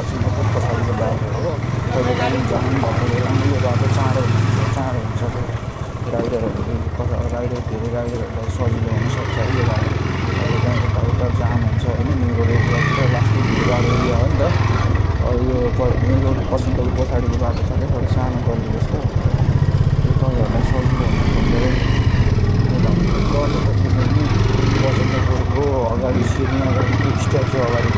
Singapore पछाडिको बाटो हो। कहिले काहीँ जानु भएको बेलामा यो बाटो चाँडो हुन्छ राइडरहरू धेरै राइडरहरूलाई सजिलो हुनसक्छ यो बाटो। कहिले काहीँ यताउता जाम हुन्छ होइन, मेन रोड एरियातिर लास्टै भिडभाड एरिया हो नि त। यो मेन रोड पछाडिको बाटो छ क्या, थोरै सानो गल्ली जस्तो, यो तपाईँहरूलाई सजिलो हुन सक्दो रहेछ। बसन्तपुरको अगाडि सिर्ने अगाडि स्ट्याचु अगाडि